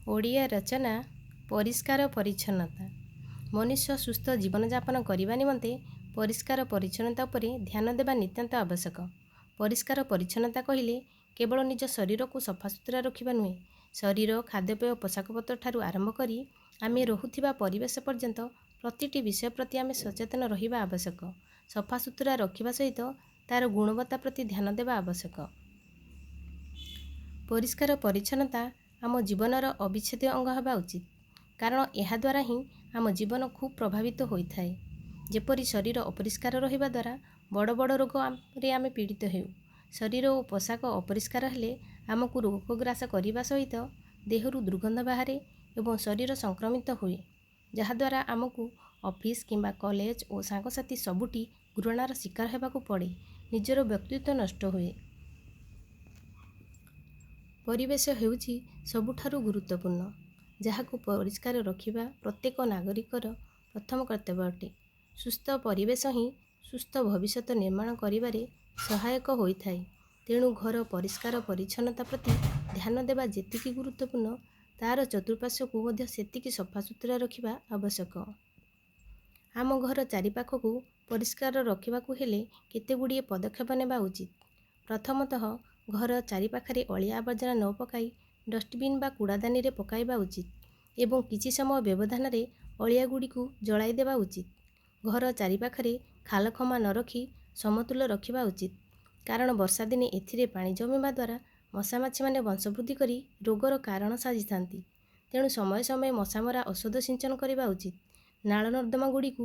ଓଡ଼ିଆ ରଚନା ପରିଷ୍କାର ପରିଚ୍ଛନ୍ନତା। ମନୁଷ୍ୟ ସୁସ୍ଥ ଜୀବନଯାପନ କରିବା ନିମନ୍ତେ ପରିଷ୍କାର ପରିଚ୍ଛନ୍ନତା ଉପରେ ଧ୍ୟାନ ଦେବା ନିତାନ୍ତ ଆବଶ୍ୟକ। ପରିଷ୍କାର ପରିଚ୍ଛନ୍ନତା କହିଲେ କେବଳ ନିଜ ଶରୀରକୁ ସଫାସୁତୁରା ରଖିବା ନୁହେଁ। ଶରୀର, ଖାଦ୍ୟପେୟ, ପୋଷାକପତ୍ର ଠାରୁ ଆରମ୍ଭ କରି ଆମେ ରହୁଥିବା ପରିବେଶ ପର୍ଯ୍ୟନ୍ତ ପ୍ରତିଟି ବିଷୟ ପ୍ରତି ଆମେ ସଚେତନ ରହିବା ଆବଶ୍ୟକ। ସଫାସୁତୁରା ରଖିବା ସହିତ ତା'ର ଗୁଣବତ୍ତା ପ୍ରତି ଧ୍ୟାନ ଦେବା ଆବଶ୍ୟକ। ପରିଷ୍କାର ପରିଚ୍ଛନ୍ନତା ଆମ ଜୀବନର ଅବିଚ୍ଛେଦ୍ୟ ଅଙ୍ଗ ହେବା ଉଚିତ, କାରଣ ଏହାଦ୍ୱାରା ହିଁ ଆମ ଜୀବନ ଖୁବ୍ ପ୍ରଭାବିତ ହୋଇଥାଏ। ଯେପରି ଶରୀର ଅପରିଷ୍କାର ରହିବା ଦ୍ୱାରା ବଡ଼ ବଡ଼ ରୋଗରେ ଆମେ ପୀଡ଼ିତ ହେଉ। ଶରୀର ଓ ପୋଷାକ ଅପରିଷ୍କାର ହେଲେ ଆମକୁ ରୋଗଗ୍ରାସ କରିବା ସହିତ ଦେହରୁ ଦୁର୍ଗନ୍ଧ ବାହାରେ ଏବଂ ଶରୀର ସଂକ୍ରମିତ ହୁଏ, ଯାହାଦ୍ୱାରା ଆମକୁ ଅଫିସ୍ କିମ୍ବା କଲେଜ ଓ ସାଙ୍ଗସାଥି ସବୁଠି ଘୃଣାର ଶିକାର ହେବାକୁ ପଡ଼େ, ନିଜର ବ୍ୟକ୍ତିତ୍ୱ ନଷ୍ଟ ହୁଏ। ପରିବେଶ ହେଉଛି ସବୁଠାରୁ ଗୁରୁତ୍ୱପୂର୍ଣ୍ଣ, ଯାହାକୁ ପରିଷ୍କାର ରଖିବା ପ୍ରତ୍ୟେକ ନାଗରିକର ପ୍ରଥମ କର୍ତ୍ତବ୍ୟ ଅଟେ। ସୁସ୍ଥ ପରିବେଶ ହିଁ ସୁସ୍ଥ ଭବିଷ୍ୟତ ନିର୍ମାଣ କରିବାରେ ସହାୟକ ହୋଇଥାଏ। ତେଣୁ ଘର ପରିଷ୍କାର ପରିଚ୍ଛନ୍ନତା ପ୍ରତି ଧ୍ୟାନ ଦେବା ଯେତିକି ଗୁରୁତ୍ୱପୂର୍ଣ୍ଣ, ତା'ର ଚତୁଃପାର୍ଶ୍ୱକୁ ମଧ୍ୟ ସେତିକି ସଫାସୁତୁରା ରଖିବା ଆବଶ୍ୟକ। ଆମ ଘର ଚାରିପାଖକୁ ପରିଷ୍କାର ରଖିବାକୁ ହେଲେ କେତେଗୁଡ଼ିଏ ପଦକ୍ଷେପ ନେବା ଉଚିତ। ପ୍ରଥମତଃ, ଘର ଚାରିପାଖରେ ଅଳିଆ ଆବର୍ଜନା ନ ପକାଇ ଡଷ୍ଟବିନ୍ ବା କୁଡ଼ାଦାନୀରେ ପକାଇବା ଉଚିତ ଏବଂ କିଛି ସମୟ ବ୍ୟବଧାନରେ ଅଳିଆଗୁଡ଼ିକୁ ଜଳାଇ ଦେବା ଉଚିତ। ଘର ଚାରିପାଖରେ ଖାଲଖମା ନ ରଖି ସମତୁଲ ରଖିବା ଉଚିତ, କାରଣ ବର୍ଷାଦିନେ ଏଥିରେ ପାଣି ଜମିବା ଦ୍ୱାରା ମଶାମାଛିମାନେ ବଂଶବୃଦ୍ଧି କରି ରୋଗର କାରଣ ସାଜିଥାନ୍ତି। ତେଣୁ ସମୟେ ସମୟେ ମଶାମରା ଔଷଧ ସିଞ୍ଚନ କରିବା ଉଚିତ। ନାଳ ନର୍ଦ୍ଦମା ଗୁଡ଼ିକୁ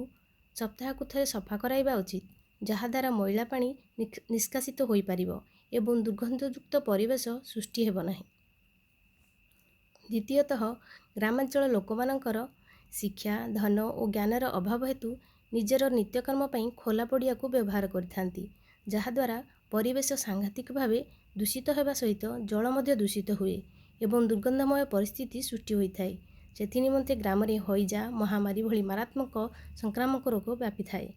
ସପ୍ତାହକୁ ଥରେ ସଫା କରାଇବା ଉଚିତ, ଯାହାଦ୍ୱାରା ମଇଳା ପାଣି ନିଷ୍କାସିତ ହୋଇପାରିବ ଏବଂ ଦୁର୍ଗନ୍ଧଯୁକ୍ତ ପରିବେଶ ସୃଷ୍ଟି ହେବ ନାହିଁ। ଦ୍ୱିତୀୟତଃ, ଗ୍ରାମାଞ୍ଚଳ ଲୋକମାନଙ୍କର ଶିକ୍ଷା, ଧନ ଓ ଜ୍ଞାନର ଅଭାବ ହେତୁ ନିଜର ନିତ୍ୟକର୍ମ ପାଇଁ ଖୋଲା ପଡ଼ିଆକୁ ବ୍ୟବହାର କରିଥାନ୍ତି, ଯାହାଦ୍ୱାରା ପରିବେଶ ସାଂଘାତିକ ଭାବେ ଦୂଷିତ ହେବା ସହିତ ଜଳ ମଧ୍ୟ ଦୂଷିତ ହୁଏ ଏବଂ ଦୁର୍ଗନ୍ଧମୟ ପରିସ୍ଥିତି ସୃଷ୍ଟି ହୋଇଥାଏ। ସେଥି ନିମନ୍ତେ ଗ୍ରାମରେ ହଇଜା, ମହାମାରୀ ଭଳି ମାରାତ୍ମକ ସଂକ୍ରାମକ ରୋଗ ବ୍ୟାପିଥାଏ।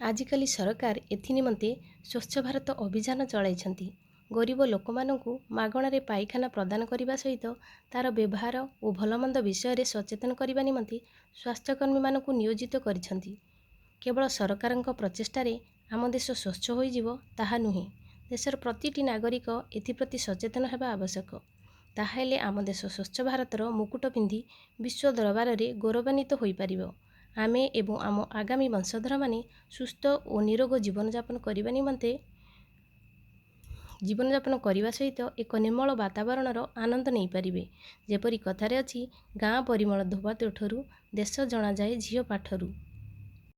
ଆଜିକାଲି ସରକାର ଏଥି ନିମନ୍ତେ ସ୍ୱଚ୍ଛ ଭାରତ ଅଭିଯାନ ଚଳାଇଛନ୍ତି। ଗରିବ ଲୋକମାନଙ୍କୁ ମାଗଣାରେ ପାଇଖାନା ପ୍ରଦାନ କରିବା ସହିତ ତା'ର ବ୍ୟବହାର ଓ ଭଲମନ୍ଦ ବିଷୟରେ ସଚେତନ କରିବା ନିମନ୍ତେ ସ୍ୱାସ୍ଥ୍ୟକର୍ମୀମାନଙ୍କୁ ନିୟୋଜିତ କରିଛନ୍ତି। କେବଳ ସରକାରଙ୍କ ପ୍ରଚେଷ୍ଟାରେ ଆମ ଦେଶ ସ୍ୱଚ୍ଛ ହୋଇଯିବ ତାହା ନୁହେଁ, ଦେଶର ପ୍ରତିଟି ନାଗରିକ ଏଥିପ୍ରତି ସଚେତନ ହେବା ଆବଶ୍ୟକ। ତାହାହେଲେ ଆମ ଦେଶ ସ୍ୱଚ୍ଛ ଭାରତର ମୁକୁଟ ପିନ୍ଧି ବିଶ୍ୱ ଦରବାରରେ ଗୌରବାନ୍ୱିତ ହୋଇପାରିବ। ଆମେ ଏବଂ ଆମ ଆଗାମୀ ବଂଶଧରମାନେ ସୁସ୍ଥ ଓ ନିରୋଗ ଜୀବନଯାପନ କରିବା ନିମନ୍ତେ ଜୀବନଯାପନ କରିବା ସହିତ ଏକ ନିର୍ମଳ ବାତାବରଣର ଆନନ୍ଦ ନେଇପାରିବେ। ଯେପରି କଥାରେ ଅଛି, ଗାଁ ପରିମଳ ଧୋବା ତୁଠରୁ, ଦେଶ ଜଣାଯାଏ ଝିଅ ପାଠରୁ।